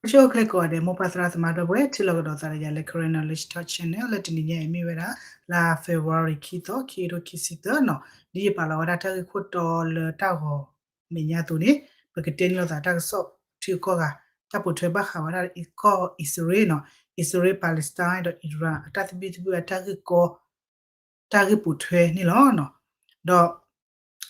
အိၣ်ဆူၣ်အိၣ်ချ့ကိးဂၤဒဲး မိၢ်ပၢ်သရၣ်သမါဒီပုၢ်ဝဲၢ် ထံၣ်လိာ်ကဒီးသးဒီးယၤလၢ Karen Knowledge Talk Channel လၢတနံၤညါအံၤမ့ၢ်ဝဲဒၣ် လါ February ခံသီ ခံကထိခံဆံသၢနီၤ, ဒ်ယပာ်လီၤဝဲဒၣ်တၢ်ဂ့ၢ်ခိၣ်တီလၢတၢ်ဂီၤမဲာ်ညါအသိးန့ၣ် ပကတဲန့ၢ်လိာ်သးတၢ်ကစီၣ်ထံကီၢ်ဂၤ တၢ်ပိာ်ထွဲဘၣ်ဃးဝဲဒၣ်ကီၢ်အံၣ်စရ့လးနီၤ, အံၣ်စရ့လး Palestine ဒီး Iran အတၢ်သဘံၣ်သဘုၣ်အတၢ်ဂ့ၢ်ကီ တၢ်ဂ့ၢ်ပိာ်ထွဲန့ၣ်လီၤ. ဒီး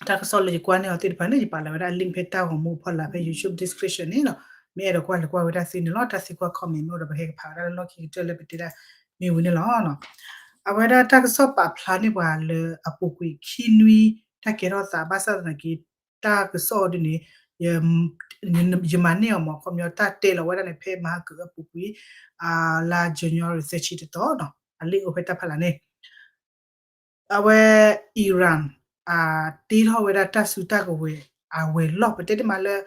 တၢ်ကစီၣ်လၢယကွၢ်န့ၢ်အီၤသ့ၣ်တဖၣ်န့ၣ် ယပာ်လီၤဝဲဒၣ် link ဖဲတၢ်ဂီၤမူအဖီလာ်ဖဲ YouTube description န့ၣ်လီၤ. မ့ၢ်အဲၣ်ဒိးကွၢ်လဲၤကွၢ်ဝဲဒၣ်သ့န့ၣ်လီၤ. တၢ်သံကွၢ် comment မ့ၢ်အိၣ်ဒီး ပဟဲကဖးဝဲဒၣ်လၢလီၢ်ခံကတၢၢ်လၢပတဲဒၣ်မ့ၢ်ဝံၤန့ၣ်လီၤ. အဝဲဒၣ်တၢ်ကစီၣ်ပာ်ဖျါန့ၢ်ပှၤလၢအပူၤကွံာ်ခံနွံ တၢ်ကဲထီၣ်သး ဘၣ်ဆၣ်သနာ်က့ တၢ်ကစီၣ်ဒ်န့ၣ် ယမၤန့ၢ်အီၤမ့ၢ် ခီပညီတၢ်တဲလီၤဝဲဒၣ်န့ၣ် ဖဲမဟါကအပူၤကွံာ် လါ January သၢဆံတသီနီၤ အလံာ်အိၣ်ဖဲတၢ်ဖီလာ်န့ၣ် အဝဲ Iran တ့ထီၣ်ဝဲဒၣ်တၢ်စုတၢ်ကဝဲၤအဝဲၤလီၢ် ပတဲတမံၤလၢ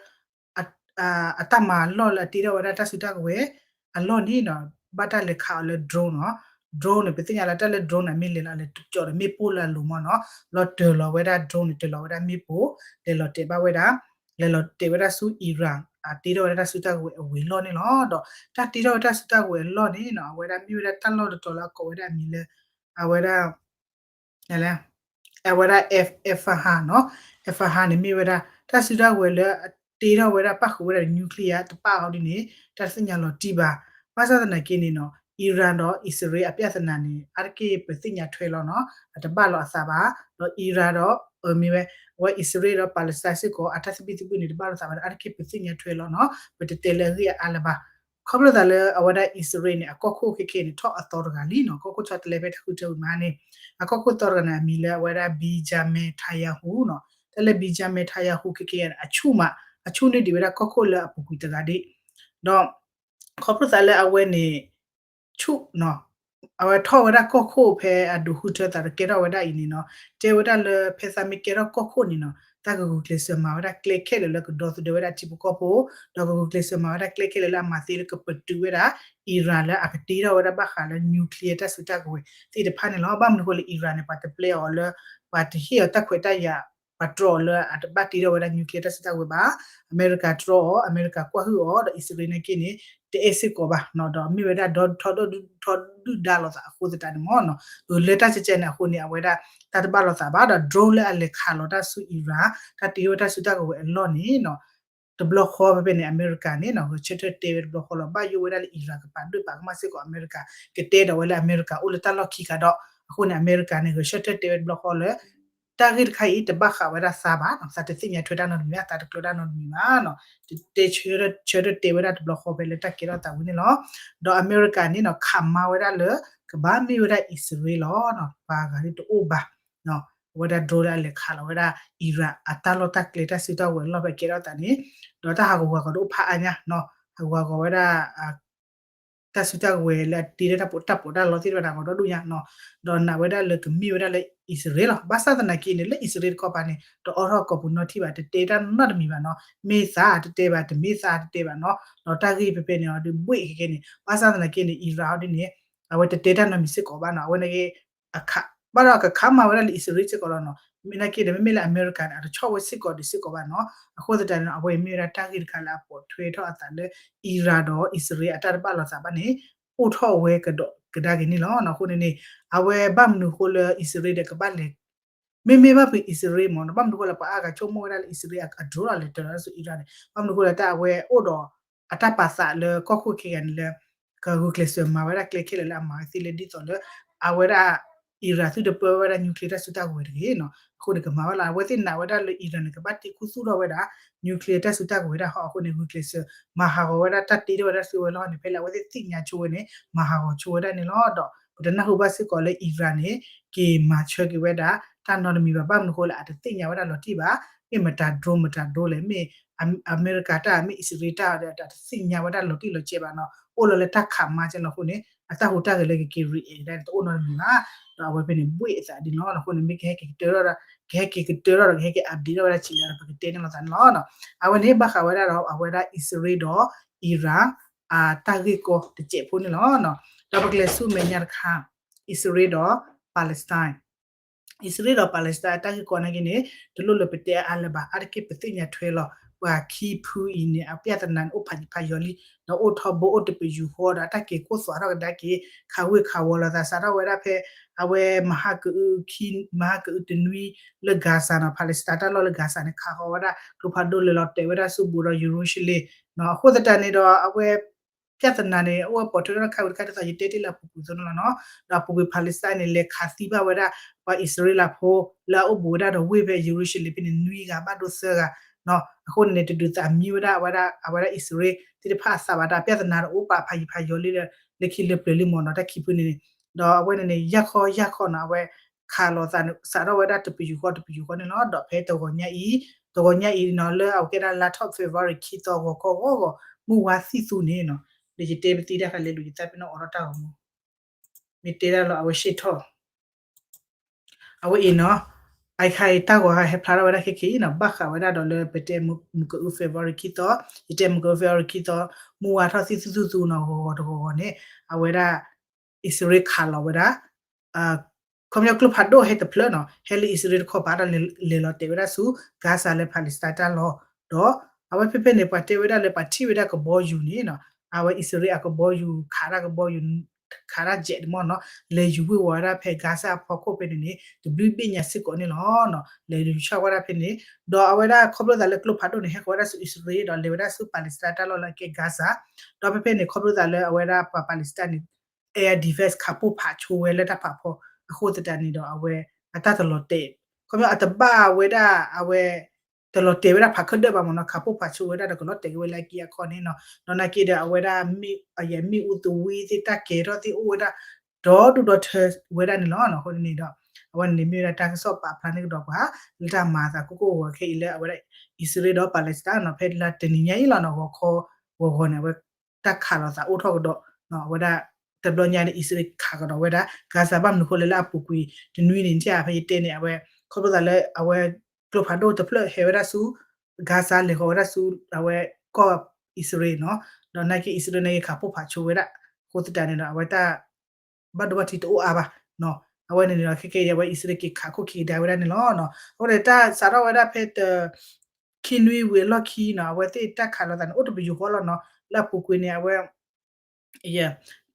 အတၢ်မၤလီၢ်လၢအတ့ထီၣ်ဝဲဒၣ်တၢ်စုတၢ်ကဝဲၤအလီၢ်န့ၣ်နီၤ ဘၣ်တၢ်လဲၤခးအီၤလၢ drone နီၤ. drone န့ၣ် ပသ့ၣ်ညါလၢတၢ်လၢ drone န့ၣ် မ့ၢ်လဲၤလီၤလဲၤကၠီဒီးမ့ၣ်ပိၢ်လၢအလိၤမ့ၢ်နီၤ လီၤတၢၤလီၤဝဲဒၣ် drone န့ၣ် တၢၤလီၤဝဲဒၣ်မ့ၣ်ပိၢ် လဲၤလီၤတဲာ်ဘၣ်ဝဲဒၣ် လဲၤလီၤတဲာ်ဝဲဒၣ်ဆူ Iran အတ့ထီၣ်ဝဲဒၣ်တၢ်စုတၢ်ကဝဲၤအဝဲၤလီၢ်န့ၣ်လီၤ. ဒီးတၢ်တ့ထီၣ်ဝဲတၢ်စုတၢ်ကဝဲၤအလီၢ်န့ၣ်နီၤ အဝဲဒၣ်မ့ၢ်ဝဲဒၣ်တၢ်လီၢ်တတီၤလၢအကိးဝဲဒၣ်အမံၤလၢ အဝဲဒၣ် အဝဲဒၣ် Isfahan နီၤ Isfahan န့ၣ်မ့ၢ်ဝဲဒၣ် တၢ်စုတၢ်ကဝဲၤလၢအတ့ထီၣ်ဝဲဒၣ်ပၣ်ဃုာ်ဝဲဒၣ် nuclear တပၣ်အီၤဒ်န့ၣ် တၢ်တသ့ၣ်ညါလီၤတံၢ်ဘၣ်. ဘၣ်ဆၣ်သနာ်က့န့ၣ်နီၤ Iran ဒီးအံၣ်စရ့လးအပြဿနာန့ၣ် အါတက့ၢ်ပသ့ၣ်ညါထွဲလီၤနီၤ အတဘၣ်လီၤအသးဘၣ်. ဒီး Iran ဒီး မ့ၢ်ဝဲ အဝဲအံၣ်စရ့လးဒီး Palestine စ့ၢ်ကီး အတၢ်သဘံၣ်သဘုၣ်န့ၣ် တဘၣ်လီၤသးဘၣ်ဒီး အါတက့ၢ်ပသ့ၣ်ညါထွဲလီၤနီၤ ပတတဲလၢအဂ့ၢ်အါလၢၤဘၣ်. ခီဖျိသးလၢအဝဲဒၣ်အံၣ်စရ့လးန့ၣ် အကီၢ်ခိၣ်ခဲခဲန့ၣ် ထီၣ်အသီတဂၤလံနီၤ ကီၢ်ခိၣ်ဆီတလဲဖဲတၢ်ဃုထၢဝံၤမးန့ၣ် အကီၢ်ခိၣ်သီတဂၤန့ၣ် အမံၤလၢအဝဲဒၣ် Benjamin Netanyahu နီၤ တၢ်လၢ Benjamin Netanyahu ခဲခဲန့ၣ် အဆူၣ်မး အဆူၣ်န့ၢ်ဒံးဝဲဒၣ်ကီၢ်ခိၣ်လၢအပူၤကွံာ်တဂၤဒၣ် ဒီး ခီဖျိသးလၢအဝဲန့ၣ် ဆူၣ်နီၤ အဝဲထီၣ်ဝဲဒၣ်ကီၢ်ခိၣ်ဖဲအဒုးဃုထၢသးဒီးကဲထီၣ်ဝဲဒၣ်အံၤန့ၣ်နီၤ တဲဝဲဒၣ်လၢဖဲသးမ့ၢ်ကဲထီၣ်ကီၢ်ခိၣ်န့ၣ်နီၤ တၢ်ကဂုာ်ကျဲးစၢးမၤဝဲဒၣ်ကျဲခဲလၢာ်လၢကဒီသဒၢဝဲဒၣ်ထံဖိကီၢ်ဖိ ဒီးကဂုာ်ကျဲးစၢးမၤဝဲဒၣ်ကျဲခဲလၢာ်လၢအမၤသ့လၢကပတုာ်ဝဲဒၣ် Iran လၢအကတ့ထီၣ်ဝဲဒၣ်ဘၣ်ဃးလၢ nuclear တၢ်စုတၢ်ကဝဲၤသ့ၣ်တဖၣ်န့ၣ်လီၤ. ဘၣ်မနုၤဃိလၢ Iran န့ၣ် ပှၤတပျဲအီၤလၢ ပှၤတဟ့ၣ်အီၤတၢ်ခွဲးတၢ်ယာ် ပှၤတြီအီၤလၢအတဘၣ်တ့ထီၣ်ဝဲဒၣ် nuclear တၢ်စုတၢ်ကဝဲၤဘၣ်. အမဲရကၤတြီအီၤ အမဲရကၤကွၢ်ဟုၣ်အီၤ ဒီးအံၣ်စရ့လးန့ၣ်က့န့ၣ် တအဲၣ်စ့ၢ်ကီးဘၣ်နီၤ ဒီးမ့ၢ်ဝဲဒၣ်ဒီထီၣ်ဒုၣ်ဒါလိာ်သးအဃိသတးန့ၣ်မ့ၢ်နီၤ ဂုာ်လၢတၢ်ကဲကဲန့ၣ်အဃိန့ၣ် အဝဲဒၣ်တၢ်တဘၣ်လိာ်သးဘၣ် ဒီး drone လၢအလဲၤခးလီၤတၢ်ဆူ Iran တၢ်တ့ထီၣ်ဝဲတၢ်စုတၢ်ကဝဲၤအလီၢ်န့ၣ်နီၤ တဘျီဃီဖဲဖဲန့ၣ် အမဲရကၤန့ၣ်နီၤ ဂဲၤဆၢထၢၣ်တဲဝဲတဘျီဃီလီၤ ဘၣ်ယိၣ်ဝဲဒၣ်လၢ Iran ကပာ်ဒိၣ်ပာ်ကမၣ်စ့ၢ်ကီးအမဲရကၤ ကတဲဒီးဝဲလၢအမဲရကၤအိၣ်လၢတၢ်လီၢ်ခံကဒီး အဃိန့ၣ် အမဲရကၤန့ၣ် ဂဲၤဆၢထၢၣ်တဲဝဲတဘျီဃီလၢ တၢ်ဂ့ၢ်တခါအံၤ တဘၣ်ဃးဝဲဒၣ်သးဘၣ်နီၤ သးတသ့ၣ်ညါထွဲတၢ်နီတမံၤဘၣ် သးတကျၢၤတၢ်နီတမံၤဘၣ်နီၤ တဲဆၢထၢၣ်တဲဝဲဒၣ်တဘျီဃီဖဲလၢတၢ်ကဲထီၣ်သးဝံၤန့ၣ်လီၤ. ဒီးအမဲရကၤန့ၣ်နီၤ ခးမါဝဲဒၣ်လၢ ကဘၣ်မ့ၢ်ဝဲဒၣ်အံၣ်စရ့လးလီၤနီၤ ပှၤဂၤဒ်တအိၣ်ဘၣ် အဝဲဒၣ် drone လၢအလဲၤခးလီၤဝဲဒၣ် Iran အတၢ်လီၢ်တၢ်ကျဲတၢ်စုတၢ်ကဝဲၤလီၢ်ဖဲကဲထီၣ်သးန့ၣ် ဒီးတၢ်ဟးဂူာ်ဟးဂီၤတအိၣ်ဖးအါညါနီၤ ဟးဂူာ်ဟးဂီၤဝဲဒၣ် တၢ်စုတၢ်ကဝဲၤလၢအတ့လၢတၢ်ပီးတၢ်လီသ့ၣ်တဖၣ်န့ၣ် ဟးဂီၤဒီဒူၣ်ညါနီၤ ဒီးနာ်ဝဲဒၣ်လၢကမ့ၢ်ဝဲဒၣ်လၢအံၣ်စရ့လးလီၤ. ဘၣ်ဆၣ်သနာ်က့န့ၣ် လၢအံၣ်စရ့လးတခီပၤန့ၣ် တအိးထီၣ်ကိာ်ပူၤနီတထံၣ်ဘၣ် တတဲတၢ်နီတမံၤဘၣ်နီၤ မ့ၢ်သးတတဲဘၣ် တမ့ၢ်သးတတဲဘၣ်နီၤ ဒီးတၢ်ဂ့ၢ်ဖဲဖဲန့ၣ်အီၤဒ်ဘှ့ၣ်ခဲခဲန့ၣ် ဘၣ်ဆၣ်သနာ်က့န့ၣ် Iran အီၤဒ်န့ၣ် အဝဲတတဲတၢ်နီတမံၤစ့ၢ်ကီးဘၣ်နီၤ အဝဲန့ၣ်ဂ့ၤ ဘၣ်ဒီးကခးမါဝဲဒၣ်လၢအံၣ်စရ့လးစ့ၢ်ကီးလီၤနီၤ မ့ၢ်နာ်က့ဒီး မ့မ့ၢ်လၢအမဲရကၤန့ၣ် အတဆီၣ်ဝဲစ့ၢ်ကီးဒံးစ့ၢ်ကီးဘၣ်နီၤ အဃိသတးန့ၣ် အဝဲအံၤမ့ၢ်ဝဲဒၣ်တၢ်ဂ့ၢ်တခါလၢအပိာ်ထွဲထီၣ်အသးလၢ Iran ဒီးအံၣ်စရ့လးအတၢ်တဘၣ်လိာ်သးဘၣ်န့ၣ် အိၣ်ထီၣ်ဝဲကဒီးကဒါက့ၤန့ၣ်လီၤ. အဃိန့ၣ်န့ၣ် အဝဲဘၣ်မနုၤအဃိလၢအံၣ်စရ့လးဒီးကဘၣ်လဲၤ မ့မ့ၢ်ဘၣ်ဖုးအံၣ်စရ့လးမ့ၢ်နီၤ ဘၣ်မနုၤအဃိလၢပှၤအါဂၤဆိကမိၣ်ဝဲဒၣ်လၢအံၣ်စရ့လးအ drone လီၤလဲၤတၢၤလီၤဆူ Iran န့ၣ် ဘၣ်မနုၤအဃိလၢတၢ်အဝဲအိၣ်ဒီး အတၢ်ပာ်သးလၢကီၢ်ခိၣ်ခံဂၤန့ၣ်လၢ ကဂုာ်ကျဲးစၢးမၤဝဲဒၣ်ကျဲခဲလၢာ်လၢအမၤဝဲသ့လၢဒ်သိးလၢ အဝဲဒၣ် Iran သုတပၢဝဲဒၣ် nuclear တၢ်စုတၢ်ကဝဲၤတဂ့ၤနီၤ အဃိန့ၣ်ကမၤဝဲလီၤ အဝဲသ့ၣ်နာ်ဝဲဒၣ်လၢ Iran န့ၣ် ကဘၣ်တ့ခူသူၣ်ထီၣ်ဝဲဒၣ် nuclear တၢ်စုတၢ်ကဝဲၤဒၣ်ဟီ အဃိန့ၣ် ဂုာ်ကျဲးစၢး မၤဟးဂီၤဝဲဒၣ်တၢ်တ့ထီၣ်ဝဲဒၣ်စုဝဲလီၤန့ၣ် ဖဲလၢအဝဲသ့ၣ်သ့ၣ်ညါဆိဝဲန့ၣ် မၤဟးဂီၤဆိဝဲဒၣ်န့ၣ်လီၤ. ဒီးပတနၢ်ဟူဘၣ်စ့ၢ်ကီးလၢ Iran န့ၣ် က့ၤမၤဆၢက့ၤဝဲဒၣ် တၢ်နီတမံၤဘၣ် ဘၣ်မနုၤအဃိလၢအတသ့ၣ်ညါဝဲဒၣ်လီၤတံၢ်ဘၣ် မ့ၢ်မတၤ drone မတၤ drone လဲၣ် မ့ၢ် အမဲရကၤတၢ် မ့ၢ်အံၣ်စရ့လးတၢ်ဒီး အတသ့ၣ်ညါဝဲဒၣ်လီၤတံၢ်လီၤဆဲးဘၣ်နီၤ အိၣ်လီၤလၢတၢ်ခးမါကဲလီၤအဃိန့ၣ် အတၢ်ဟူးတၢ်ဂဲၤလၢကက့ၤ react ဒၣ်န့ၣ် တအိၣ်နီတမံၤဘၣ် ဒီးအဝဲဖဲန့ၣ် ဘှ့ၣ်အသးဒ်န့ၣ်လီၤ အဃိန့ၣ် မ့ၢ်ကဟဲက့ၤကတၢၢ်ထီၣ်ဒီး ကဟဲက့ၤကတၢၢ်ထီၣ်ဒီး ကဟဲက့ၤ update ထီၣ်ဝဲဒၣ်ဆံးလၢပကတဲန့ၣ်လီၤသးန့ၣ်လီၤ. အဝဲန့ၣ်ဘၣ်ဃးဝဲဒၣ်ဒီး အဝဲဒၣ်အံၣ်စရ့လးဒီး Iran အတၢ်ဂ့ၢ်ကီတစဲးဖိန့ၣ်လီၤ. ဒီးပကလဲၤဆူမဲာ်ညါတခါ အံၣ်စရ့လးဒီး Palestine အံၣ်စရ့လးဒီး Palestine အတၢ်ဂ့ၢ်ကီနာ်က့န့ၣ် တလိၣ်လၢပတဲအါလၢၤဘၣ် အါတက့ၢ်ပသ့ၣ်ညါထွဲလီၤ. ပှၤခံဖုအံၤန့ၣ် အပြဿနာန့ၣ် အိၣ်ဖးယံၤဖးယီၤလံ, ဒီးအိၣ်ထီဘိအိၣ်တပယူာ်ဃီဒီး အတၢ်က့ၤကိၢ်သွးထီၣ်ကဒါက့ၤ ခးဝ့ၢ်ခးဝီၤလိာ်သး စးထီၣ်ဝဲဒၣ်ဖဲ အဝဲ မဟါကအု မဟါကအုတနွံလၢ Gaza နီၤ, Palestine တၢ်လီၢ်လၢ Gaza န့ၣ် ခးဃီၤဝဲဒၣ် ကျိဖးဒိၣ်လဲၤလီၤတဲာ်ဝဲဒၣ်ဆူဘူးဒီး ယရူၤၡလ့ၣ်နီၤ, အဃိသတးန့ၣ်ဒီး အဝဲ ပြဿနာန့ၣ် အအိၣ်ဝဲပိာ်ထွဲထီၣ်တခါဝံၤတခါ ဒ်သိးယတဲတ့ၢ်လၢအပူၤကွံာ်အသိးန့ၣ်လီၤနီၤ, ဒီးအပူၤကွံာ် Palestine န့ၣ် လဲၤခးသံဘၣ်ဝဲဒၣ် ပှၤအံၣ်စရ့လးဖိ လၢအအိၣ်ဘူးဝဲဒၣ်ဒီးဝ့ၢ်ဖဲယရူၤၡလ့ၣ်ဖဲန့ၣ် နွံဂၤဘၣ်ဒိသၢဂၤနီၤ, အဃိန့ၣ်န့ၣ် တဒုးသးမံဝဲဒၣ် အဝဲဒၣ် အဝဲဒၣ်အံၣ်စရ့လးသ့ၣ်တဖၣ်အသးဘၣ် တၢ်ပြဿနာတအိၣ်ပာ်ဖးယံၤဖးယီၤလံဒီး လၢခံလၢပျၢၤလံမ့ၢ်နီၤ တၢ်ခံဖုန့ၣ်န့ၣ်, ဒီးအဝဲန့ၣ်န့ၣ် ယၢ်ခီယၢ်ခီနီၤ အဝဲ ခးလိာ်သးန့ၣ် စးထီၣ်ဝဲဒၣ်တပယူာ်ဃီတပယူာ်ဃီန့ၣ်လီၤ, ဒီးဖဲတဂီၤညါအံၤ တဂီၤညါအံၤနီၤ လၢအဝဲကဲဒၣ်လါထီၣ် February ခံသီ ဂီၤခီဂီၤဂီၤ မုၢ်ဝါသံၣ်သူန့ၣ်နီၤ, ဒီးယတဲပသံတၢ်ခါလဲၤလူၤယသးပ့ၤနီၣ်အိးထီၣ်တၢ်ဂီၤမူ မ့ၢ်တဲဒၣ်လီၤ အဝဲရှ့ၣ်ထီၣ် အဝဲအံၤနီၤ, အခါအံၤတၢ်ဂီၤဟဲဖျါထီၣ်ဝဲဒၣ်ခဲကနံၣ်အံၤနီၤ, ဘၣ်ဃးဝဲဒၣ်ဒီးလၢပတဲမုၢ်ကအု February ခံသီ, ယတဲမုၢ်ကအု February ခံသီ, မုၢ်ဝါထီၣ်သံၣ်သူသူနီၤ ဂီၤဂီၤတဂီၤဂီၤန့ၣ် အဝဲဒၣ် အံၣ်စရ့လးခးလီၤဝဲဒၣ် ခီပညီကျိဖးဒိၣ်ဟဲတဖျၢၣ်နီၤ, ဟဲလၢအံၣ်စရ့လးတခီပၤဒီးလဲၤလီၤတဲာ်ဝဲဒၣ်ဆူ Gaza လၢ Palestine တၢ်လီၢ်, ဒီးအဝဲဖဲဖဲန့ၣ် ပှၤတဲဝဲဒၣ်လၢပှၤထံၣ်ဝဲဒၣ်ကဘီယူၤန့ၣ်နီၤ, အဝဲအံၣ်စရ့လးအကဘီယူၤ ခးတၢ်ကဘီယူၤ ခးတၢ် jet မ့ၢ်နီၤ, လဲၤယူၤဝ့ၤဝီၤဝဲဒၣ်ဖဲ Gaza အဖီခိၣ်ဖဲန့ၣ်န့ၣ် တဘျုးဘ့ၣ်ညါစ့ၢ်ကီးန့ၣ်လီၤ, လဲၤယူၤဆှၣ်ဝဲဒၣ်ဖဲန့ၣ်, ဒီးအဝဲဒၣ်ခီဖျိသးလၢကျိဖးဒိၣ်န့ၣ် ဟဲဃီၤဝဲဒၣ်ဆူအံၣ်စရ့လး ဒီးလဲၤဝဲဒၣ်ဆူ Palestine တၢ်လီၢ်လၢအကဲ Gaza, ဒီးဖဲဖဲန့ၣ် ခီဖျိသးလၢအဝဲဒၣ်ပှၤ Palestine န့ၣ် air defense ခးပိၢ်ဖးဆိဝဲလၢတၢ်ဖးဖီ, အဃိသတးန့ၣ်ဒီး အဝဲအတၢ်တလီၤတဲာ်, ခီဖျိအတဘၣ်ဝဲဒၣ် အဝဲ တလီၤတဲာ်ဝဲဒၣ်ဖးခၢၣ်ဒၢၣ်ဘၣ်မ့ၢ်နီၤ, ခးပိၢ်ဖးဆိဝဲဒၣ်ဒီးကလီၤတဲာ်က့ၤဝဲလၢအက့အခီန့ၣ်နီၤ, ဒီးနာ်က့ဒီးအဝဲဒၣ် မ့ၣ်အူသဝံသ့ၣ် တၢ်ကဲၤထီၣ်သ့ၣ်အိၣ်ဝဲဒၣ် ဒီဒူၣ်ဒီထၢဝဲဒၣ်န့ၣ်လီၤ. အဃိန့ၣ်ဒီး အဝဲန့ၣ်မ့ၢ်ဝဲဒၣ်တၢ်ကစီၣ်ပာ်ဖျါန့ၢ်ကဒီးပှၤ လၢတၢ်မၤအသးကိၢ်ကိၢ်ဂီၤဂီၤခဲအံၤလၢအဝဲဒၣ် အံၣ်စရ့လးဒီး Palestine နီၤ, ဖဲလါတနံၤညါအံၤလီၤနီၤ ဂီၤခီဂီၤဂီၤန့ၣ် အဝဲတၢ်ခးလိာ်သးအိၣ်ထီၣ်ကဒီး အဝဲဒၣ် တဘျီညါန့ၣ် အံၣ်စရ့လးခးကဒီးဝဲဒၣ် Gaza ဘၣ်မနုၤဃိလဲၣ် လၢအပူၤကွံာ်တနွံန့ၣ် ဖဲယတဲန့ၣ် အဝဲ ခီဖျိသးလၢအဝဲ ကျိဖးဒိၣ်တဖျၢၣ်ဟဲဝဲဒၣ်ဆူ Gaza လဲၤဃီၤဝဲဒၣ်ဆူ အဝဲကီၢ်အံၣ်စရ့လးနီၤ, ဒီးနာ်က့အံၣ်စရ့လးန့ၣ် ခးပိၢ်ဖးဆိဝဲဒၣ် အဃိသတးန့ၣ်ဒီး အဝဲတၢ် ဘၣ်ဒိဘၣ်ထံးတအိၣ်အါဘၣ်နီၤ, အဝဲန့ၣ်န့ၣ်ဒီး ခဲကဲအံၤ အဝဲအံၣ်စရ့လးက့ၤခးခိၣ်ခံကဒါဝဲဒၣ်န့ၣ်လီၤ. အဃိန့ၣ် တၢ်စးထီၣ်ဝဲဒၣ်ဖဲတ ခံနွံဝံၤအလီၢ်ခံနီၤ အဝဲသ့ၣ်တၢ်ခးလိာ်သးန့ၣ် အိၣ်တပယူာ်ဃီလီၤနီၤ, လၢအပူၤကွံာ်န့ၣ် အဝဲ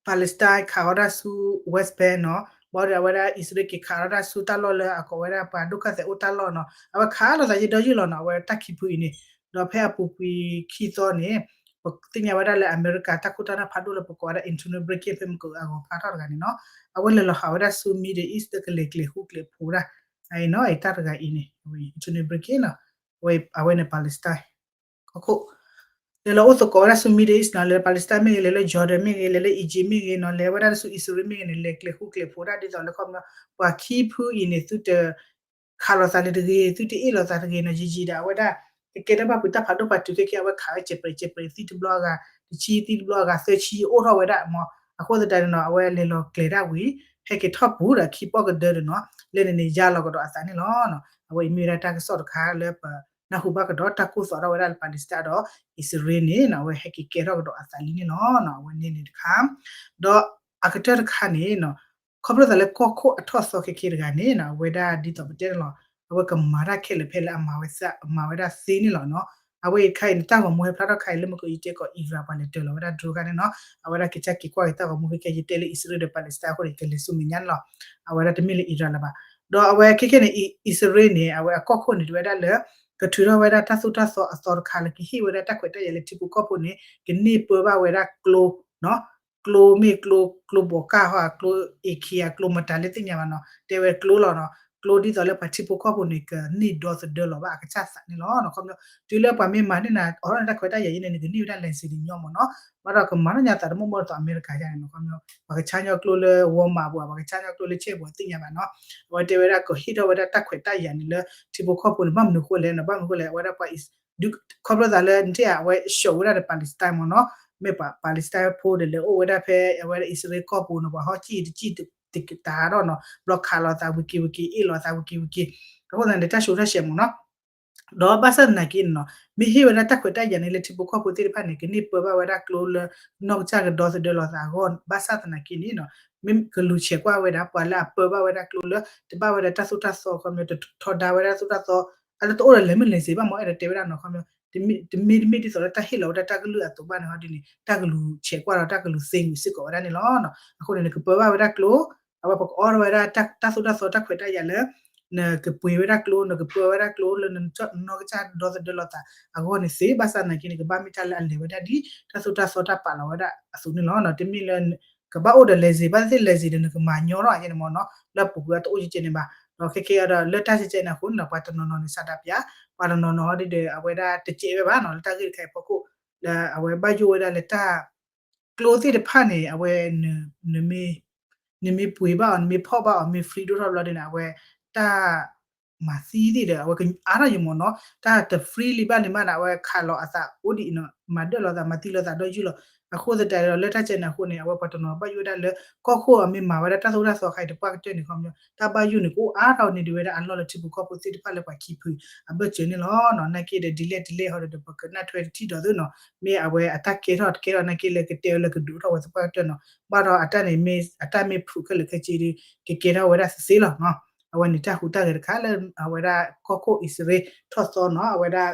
Palestine ခးဃီၤတၢ်ဆူ West Bank နီၤ, ဘၣ်ဒီးအဝဲဒၣ်အံၣ်စရ့လးက့ၤခးဃီၤတၢ်ဆူ တၢ်လီၢ်လၢအကိးဝဲဒၣ်ပှၤဒုက္ခသည်အိၣ်တၢ်လီၢ်နီၤ, အဝဲခးလိာ်သးယံာ်ဒီးယံာ်လီၤနီၤ, အဝဲတၢ်ခံဖုအံၤန့ၣ်, ဒီးဖဲအပူၤကွံာ်ခံသီန့ၣ် ပသ့ၣ်ညါဝဲဒၣ်လၢအမဲရကၤတၢ်ခိၣ်တၢ်နၢ်ဖးဒိၣ်လၢပကိးဝဲဒၣ် Anthony Blinken ဖဲမုၢ်ကအုအဂီၤဖျါထီၣ်တဂၤန့ၣ်နီၤ, အဝဲလဲၤလီၤဟးဝဲဒၣ်ဆူ Middle East လၢကလဲၤကျဲၤဃူကျဲၤဖိးဒၣ် အံၤနီၤ အံၤတၢ်တဂၤအံၤန့ၣ် Anthony Blinken နီၤ, အဝဲန့ၣ် Palestine ကီၢ်ခိၣ် လဲၤလီၤအိၣ်သကိးဝဲဒၣ်ဆူ Middle East နီၤ, လဲၤလၢ Palestine မ့ၢ်ဂ့ၤ, လဲၤလၢ Jordan မ့ၢ်ဂ့ၤ, လဲၤလၢ Egypt မ့ၢ်ဂ့ၤနီၤ, လဲၤဝဲဒၣ်ဆူအံၣ်စရ့လးမ့ၢ်ဂ့ၤန့ၣ် လဲၤကျဲၤဃူကျဲၤဖိးဒၣ်ဒ်သိးလၢခီပညီ ပှၤခံဖုအံၤန့ၣ် သုတ ခးလိာ်သးလၢတဂ့ၤ, သုတအ့ၣ်လိာ်သးတဂ့ၤနီၤ, ယံာ်ယံာ်ဒီး အဝဲဒၣ် ကကဲထီၣ်ဘၣ်ပှၤတၢ်ဖးဒိၣ်ဖးတုၤခဲကဲ အဝဲခးဝဲစဲးပြဲးစဲးပြဲး သံတဘျီအဂၤ တဆံ သံတဘျီအဂၤ သၢဆံ အိၣ်ထီၣ်ဝဲဒၣ်မး, အဃိသတးန့ၣ်နီၤ အဝဲလဲၤလီၤကျဲၤဒၣ်ဝံၤ ဟဲက့ၤထီၣ်ပူၤဒီးခံပီၣ်ကဒၢဒီးနီၤ, လၢန့ၣ်န့ၣ် ယါလီၤကဒီးအသးန့ၣ်လီၤ. အဝဲအံၤမ့ၢ်ဝဲဒၣ်တၢ်ကစီၣ်တခါလၢပနၢ်ဟူဘၣ်ကဒီး တၢ်ကိၢ်သီၣ်ထီၣ်ဝဲဒၣ်လၢ Palestine ဒီးအံၣ်စရ့လးန့ၣ်နီၤ, အဝဲဟဲက့ၤကဲထီၣ်ကဒီးအသးလံန့ၣ်လီၤ. အဝဲန့ၣ်န့ၣ်တခါ ဒီးအကတၢၢ်တခါန့ၣ်နီၤ ခီဖျိသးလၢကီၢ်ခိၣ်အထီၣ်သီခဲကဲတဂၤန့ၣ်နီၤ အဝဲဒၣ်ဒ်သိးပတဲန့ၣ်လီၤ, အဝဲကမၤတၢ်ခဲလၢာ်ဖဲလၢအမၤဝဲသ့န့ၣ်လီၤနီၤ. အဝဲအံၤတခါအံၤန့ၣ် တၢ်ဂီၤမူဟဲဖျါထီၣ်ခါအံၤလၢမုၢ်ကယံၤတဲကီး Iran ပှၤလဲၤတၢၤလီၤဝဲဒၣ် drone ခါန့ၣ်နီၤ, အဝဲဒၣ်ကစၢ်က့ၤကွၢ်က့ၤတၢ်ဂီၤမူခဲကဲ ယတဲလၢအံၣ်စရ့လးဒီး Palestine အဃိန့ၣ် ကလဲၤဆူမဲာ်ညါန့ၣ်လီၤ. အဝဲဒၣ်တမ့ၢ်လၢ Iran လၢၤဘၣ်. ဒီးအဝဲခဲကဲန့ၣ် အံၣ်စရ့လးန့ၣ် အဝဲအကီၢ်ခိၣ်န့ၣ် တဝဲဒၣ်လၢ ကထုးထီၣ်ဝဲဒၣ်တၢ်သိၣ်တၢ်သီအသီတခါလၢကဟ့ၣ်ဝဲဒၣ်တၢ်ခွဲးတၢ်ယာ်လၢထံဖိကီၢ်ဖိန့ၣ် ကန့ၢ်ပၢဘၣ်ဝဲဒၣ်ကျိနီၤ ကျိမ့ၢ်ကျိ ကျိဘိးကၢ်ဟီ ကျိ AK ဧါ ကျိမတၤလၢသ့ၣ်ညါဘၣ်နီၤ တဲဝဲကျိလီၤနီၤ, ကျိဒ်သိးလၢပှၤထံဖိကီၢ်ဖိန့ၣ် ကန့ၢ်ဒီသဒၢလီၤဘၣ်အကစၢ်သးန့ၣ်လီၤ. ခီဖျိ တုၤလၢပှၤမ့ၢ်မၤန့ၢ်နၤ အိးထီၣ်နၤတၢ်ခွဲးတၢ်ယာ်အံၤန့ၣ် နကန့ၢ်ဝဲဒၣ် license န့ၣ်ညီမ့ၢ်နီၤ, ဘၣ်ဒီးကမၤထီၣ်ညါသးတမီၢ်မီၢ်ဒ်သိး အမဲရကၤယါန့ၣ်နီၤ, ခီဖျိ ပှၤကဆါညီကျိလၢ Walmart ပူၤ ပှၤကဆါညီကျိလၢ ဆဲးပူၤ သ့ၣ်ညါဘၣ်နီၤ, အဝဲတဲဝဲဒၣ်ကဟ့ၣ်ထီၣ်ဝဲဒၣ်တၢ်ခွဲးတၢ်ယာ်န့ၣ်လၢထံဖိကီၢ်ဖိန့ၣ် ဘၣ်မနုၤဃိလဲၣ်နီၤ, ဘၣ်မနုၤဃိလဲၣ် အဝဲဒၣ်ပှၤ ခီဖျိသးလၢနထံၣ်ဧါ အဝဲ show ဝဲဒၣ်ဒီး Palestine မ့ၢ်နီၤ, မ့ၢ်ပှၤ Palestine ဖိဒီးလဲၤအိၣ်ဝဲဒၣ်ဖဲအဝဲဒၣ်အံၣ်စရ့လးကီၢ်ပူၤနီၤ, ပှၤဟီၣ်စံၣ်တစံၣ်တကတၢၢ်ဒီးနီၤ, ဘျီခးလိာ်သးဝံၤက့ၤဝံၤက့ၤ အ့ၣ်လိာ်သးဝံၤက့ၤဝံၤက့ၤ, အဃိသတးန့ၣ် တၢ်ဆူးတၢ်ဆဲးမ့ၢ်နီၤ, ဒီးဘၣ်ဆၣ်သနာ်က့န့ၣ်နီၤ, မ့ၢ်ဟ့ၣ်ဝဲဒၣ်တၢ်ခွဲးတၢ်ယာ်န့ၣ်လၢထံဖိကီၢ်ဖိသ့ၣ်တဖၣ်န့ၣ် ကန့ၢ်ပၢဘၣ်ဝဲဒၣ်ကျိလၢနီၢ်ကစၢ်ကဒီသဒၢလိာ်သးအဂီၢ်, ဘၣ်ဆၣ်သနာ်က့န့ၣ်နီၤ, မ့ၢ်ကလူၤဆဲးကွၢ်ဝဲဒၣ် ပှၤလၢအပၢဘၣ်ဝဲဒၣ်ကျိလၢ တဘၣ်ဝဲဒၣ်တၢ်သိၣ်တၢ်သီခီဖျိ တထီဒါဝဲဒၣ်သိၣ်တၢ်သီ အလၢတအိၣ်ဒီးလဲၤမုၢ်လဲၤစ့းဘၣ်မ့ၢ် အဲၣ်ဒိးတဲဝဲဒၣ်နီၤ, ခီဖျိ တမ့ၢ်တမ့ၢ်ဒ်သိးလၢတၢ်ဟ့ၣ်လီၤဝဲဒၣ်တၢ်ကလုၢ်အသိးဘၣ်န့ၣ် ဟီဒ်န့ၣ် တၢ်ကလူၤဆဲးကွၢ်ဒီးတၢ်ကလူၤသ့ဝံၤစ့ၢ်ကီးဝဲဒၣ်န့ၣ်လီၤ. အဃိန့ၣ် နကပၢဘၣ်ဝဲဒၣ်ကျိ အဝဲပကအီထီၣ်ဝဲဒၣ်တၢ်သိၣ်တၢ်သီတၢ်ခွဲးတၢ်ယာ်လၢ နကပှ့ၤဝဲဒၣ်ကျိ နကပၢဝဲဒၣ်ကျိလၢနနီၢ်ကစၢ်ဒီသဒၢလိာ်သးအဂီၢ်န့ၣ်သ့ ဘၣ်ဆၣ်သနာ်က့န့ၣ် ကဘၣ်မ့ၢ်တၢ်လၢအလဲၤဝဲဒၣ်ဒ် တၢ်သိၣ်တၢ်သီတၢ်ပာ်လီၤဝဲဒၣ်အသိးန့ၣ်လီၤ. တမ့ၢ်လၢ ကဘၣ်အိၣ်ဒီး license ဘၣ်သ့ၣ်သ့ၣ် license ဒီးနကမၤညီထီၣ်အါန့ၣ်မ့ၢ်နီၤ လၢအပူၤကွံာ်အတအိၣ်ကဲကဲန့ၣ်ဘၣ်. ဒီးခဲကဲအံၤဒီး လၢတၢ်ကဲကဲန့ၣ်အဃိန့ၣ်ဒီး ပှၤတနီၤနီၤန့ၣ် ဆန္ဒပြ, ပှၤတနီၤနီၤဒ်ဒီး အဝဲဒၣ်တကဲဝဲဘၣ်နီၤ လၢတၢ်ဂ့ၢ်တခါအံၤအဖီခိၣ် လၢအဝဲဘၣ်ယိၣ်ဝဲဒၣ်လၢတၢ် ကျိသ့ၣ်တဖၣ်န့ၣ် အဝဲ နမ့ၢ်ပှ့ၤဘၣ်အီၤ နမ့ၢ်ဖီၣ်ဘၣ်အီၤ မ့ၢ် free ဒိၣ်ထီၣ်ဘျီဒ်န့ၣ် အဝဲတၢ် မၤသံသ့ၣ်ဒီး အဝဲအါထီၣ်ယမ့ၢ်နီၤ တၢ်တ free လံဘၣ်န့ၣ်မးန့ၣ် အဝဲခးလီၤအသးအိၣ်ဒ်အံၤနီၤ မၤဒၢၣ်လီၤသး မၤသံလီၤသးဒီးယုၢ်လီၤ. အဃိသတးဒီး လၢတၢ်ကဲန့ၣ်အဃိန့ၣ် အဝဲပှၤတနီၤဘၣ်ယိၣ်ဝဲဒၣ်လၢ ကီၢ်ခိၣ်အမ့ၢ်မၤဝဲဒၣ်တၢ်သိၣ်တၢ်သီအခါအံၤတပှၢ်ကတၢၢ်န့ၣ် ခီပညီ တၢ်ဘၣ်ယိၣ်န့ၣ် ကအိၣ်အါထီၣ်န့ၢ်ဒံးဝဲဒၣ်အလီၢ်လၢထံဖိကီၢ်ဖိသ့ၣ်တဖၣ်လၢပှၤခံဖုအဘၢၣ်စၢၤန့ၣ်လီၤ. နာ်က့ဒီး ဒ်လဲၣ်ဒ်လဲၣ်ဟီဒီး ပကနၣ်ထွဲတထံၣ်ဒီးသ့ၣ်နီၤ မ့ၢ်အဝဲအတၢ်ကဲထီၣ်တကဲထီၣ်နာ်က့လၢကတဲဝဲလၢကဒုးအိၣ်ထီၣ်ဝဲသပှၢ်ကတၢၢ်နီၤ ဘၣ်ဒီးအတၢ်န့ၣ်မ့ၢ် အတၢ်မ့ၢ်ဖုးခဲလၢာ်ခဲဆ့ဒီး ကကဲထီၣ်ဝဲဒၣ်သ့သ့လီၤ. အဝဲန့ၣ်တၢ်ဟူးတၢ်ဂဲၤတခါလၢ အဝဲဒၣ်ကီၢ်ခိၣ်အံၣ်စရ့လးထီၣ်သီနီၤ အဝဲဒၣ်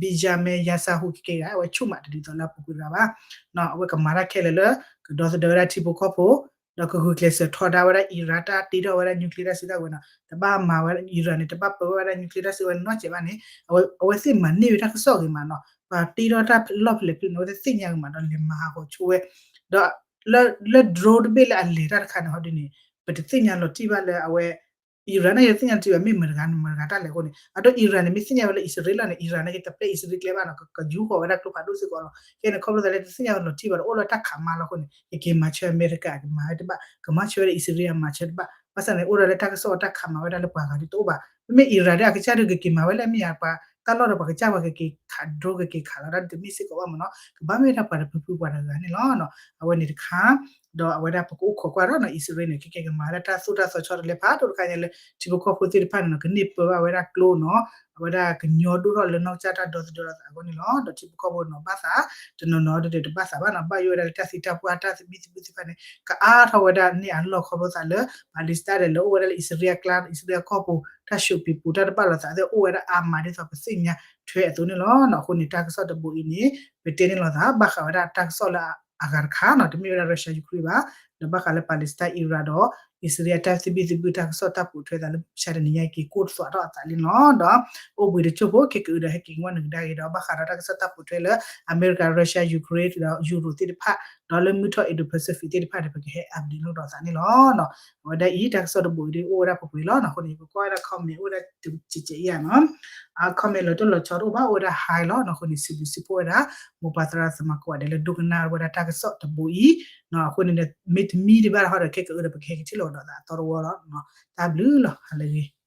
ဘံၣ်ယၤမဲၣ်ယၤစၤဟူးကကဲဂၤ အဝဲဆူၣ်မးတဒ်သိးလၢအပူၤကွံာ်တဂၤဘၣ်. အဝဲကမၤတၢ်ခဲလၢာ်လၢ ကဒီသဒၢဝဲဒၣ်ထံဖိကီၢ်ဖိ ဒီးကဂုာ်ကျဲးစၢးထီဒါဝဲဒၣ် Iran တၢ်တ့ထီၣ်ဝဲဒၣ် nuclear တၢ်စုတၢ်ဝဲၤနီၤ တဘၣ်မၤဝဲ Iran န့ၣ် တဘၣ်ပၢဝဲဒၣ် nuclear တၢ်စုဝဲၤနီၢ်စဲးဘၣ်န့ၣ် အဝဲသ့ၣ်မၤန့ၢ်ဝဲတၢ်ကစီၣ်ဂ့ၤမးနီၤ ပှၤတ့ထီၣ်တၢ်လီၢ်ဖဲလဲၣ်ဖဲလဲၣ်န့ၣ် အဝဲသ့ၣ်သ့ၣ်ညါဂ့ၤမးဒီးလဲၤမၤဟးဂီၤဆိဝဲ ဒီး လၢ drone တဘ့ၣ်လၢအလဲၤတၢ်တခါန့ၣ် ဟီဒ်န့ၣ် ပတသ့ၣ်ညါလီၤတံၢ်ဘၣ်လၢအဝဲ Iran န့ၣ် တသ့ၣ်ညါလီၤတံၢ်ဘၣ် မ့ၢ်မတၤဂၤမတၤဂၤတၢ်လဲၤအဃိန့ၣ် အဒိ Iran န့ၣ် မ့ၢ်သ့ၣ်ညါဝဲလၢအံၣ်စရ့လးန့ၣ် Iran န့ၣ် ကတပျဲအံၣ်စရ့လးကျဲဘၣ်နီၤ ကယူဃီၤဝဲဒၣ်ကျိဖးဒိၣ်စ့ၢ်ကီးလီၤ. ခဲန့ၣ် ခီဖျိသးလၢတသ့ၣ်ညါလီၤတံၢ်ဘၣ်ဒီး အိၣ်လၢတၢ်ခးမါလီၤအဃိန့ၣ် ကက့ၤမၤဆၢအမဲရကၤ ကမၤဝဲတဘၣ် ကမၤဆၢဝဲဒၣ်အံၣ်စရ့လး မၤဆၢတဘၣ် ဘၣ်ဆၣ်န့ၣ် အိၣ်ဒီးလၢတၢ်ကစီၣ်တၢ်ခးမၤဝဲဒၣ်လၢပှၤဂၤဒ်တအိၣ်ဘၣ် မ့မ့ၢ် Iran ဒီးအကစၢ်ဒုးကက့ၤမၤဝဲလၢအမ့ၢ်ယၤပှၤ တၢ်လီၢ်ဒီးပှၤကစၢ်ပှၤကက့ၤခး drone ကက့ၤခးလီၤတၢ်တမ့ၢ်စ့ၢ်ကီးဘၣ်မ့ၢ်နီၤ ကဘၣ်မ့ၢ်ဒၣ်ပှၤတဖုဖုပှၤတဂၤန့ၣ်လီၤ. အဝဲန့ၣ်တခါ ဒီးအဝဲဒၣ်ပကအိၣ်ခိးကွၢ်ဒီးနီၤ အံၣ်စရ့လးန့ၣ် ကကဲကမၤဝဲဒၣ်တၢ်သိၣ်တၢ်သီဆီတလဲဖးဒိၣ်တခါညါလၢ ထံဖိကီၢ်ဖိသ့ၣ်တဖၣ်န့ၣ်နီၤ ကန့ၢ်ပၢဘၣ်ဝဲဒၣ်ကျိနီၤ အဝဲဒၣ်ကညီဒိၣ်ထီၣ်လၢနီၢ်ကစၢ်တၢ်ဒီသဒၢလိာ်သးအဂီၢ်န့ၣ်လီၤ. ဒီးထံဖိကီၢ်ဖိနီၤ ဘၣ်သး တနီၤနီၤဒီးတဘၣ်သးဘၣ်နီၤ ဘၣ်ယိၣ်ဝဲဒၣ်လၢတၢ်သံတၢ်ပှၢ်တၢ်သဘံၣ်သဘုၣ်သ့ၣ်တဖၣ်န့ၣ် ကအါထီၣ်ဝဲဒၣ်န့ၢ်အလီၢ်ခီဖျိသးလၢ Palestine ဒီးလၢအိၣ်ဝဲဒၣ်လၢအံၣ်စရ့လးအကျါ အံၣ်စရ့လးကီၢ်ပူၤ တၢ် shopping ပူၤ တၢ်တဘၣ်လိာ်သးသ့ၣ်အိၣ်ဝဲဒၣ်အါမးဒ်သိးပသ့ၣ်ညါထွဲအသိးန့ၣ်လီၤ. အဃိန့ၣ် တၢ်ကစီၣ်တဘိအံၤန့ၣ် ပတဲန့ၢ်လိာ်သး ဘၣ်ဃးဝဲဒၣ်တၢ်ကစီၣ်လၢအဂၤတခါနီၤ တမ့ၢ်ဝဲဒၣ် Russia Ukraine ဘၣ် ဒီးဘၣ်ဃးလၢ Palestine Iran ဒီး အံၣ်စရ့လး တၢ်သဘံၣ်သဘုၣ်တၢ်ကစီၣ်တၢ်ပိာ်ထွဲသးလၢမုၢ်ဆါတနံၤညါက့ၤ ကိၢ်တသွးထီၣ်အသးလံနီၤ ဒီး အိၣ်ဘှံးတစိၢ်ဖိ ခဲကအုဒီးဟဲက့ၤကဝီၤနကဒါက့ၤဒီး ဘၣ်ဃးဒီးတၢ်ကစီၣ်တၢ်ပိာ်ထွဲလၢ အမဲရကၤ Russia Ukraine ဒီး Europe သ့ၣ်တဖၣ် ဒီးလၢမုၢ်ထီၣ် Indo-Pacific သ့ၣ်တဖၣ်န့ၣ် ပကဟဲ update လိာ်ဒီးသးန့ၣ်လီၤ. အဝဲဒၣ်အံၤ တၢ်ကစီၣ်တဘိအံၤဒ်အိၣ်ဝဲဒၣ်ပှဲၤပှဲၤလီၤနီၤ အဃိန့ၣ် ပကွၢ်ဝဲဒၣ် comment အိၣ်ဝဲဒၣ်တကဲးကဲးအံၤဧါနီၤ comment လီၤတိၢ်လီၤဆီတအိၣ်ဘၣ် အိၣ်ဝဲဒၣ် high လီၤနီၤ အဃိန့ၣ် စံးဘျုးစံးဖှိၣ်ဝဲဒၣ် မိၢ်ပၢ်သရၣ်သမါကိးဂၤဒဲးလၢဒိကနၣ်ဝဲဒၣ်တၢ်ကစီၣ်တဘိအံၤ အဃိန့ၣ် မ့ၢ်တမံတဘၣ်ဟီဒီး ခဲကအုဒီး ပကဟဲက့ၤထံၣ်လိာ်ဒီးသးအသီတဝီလီၤ. တၢ်ဘျုးလီၤ ဟါလၢအဂ့ၤ.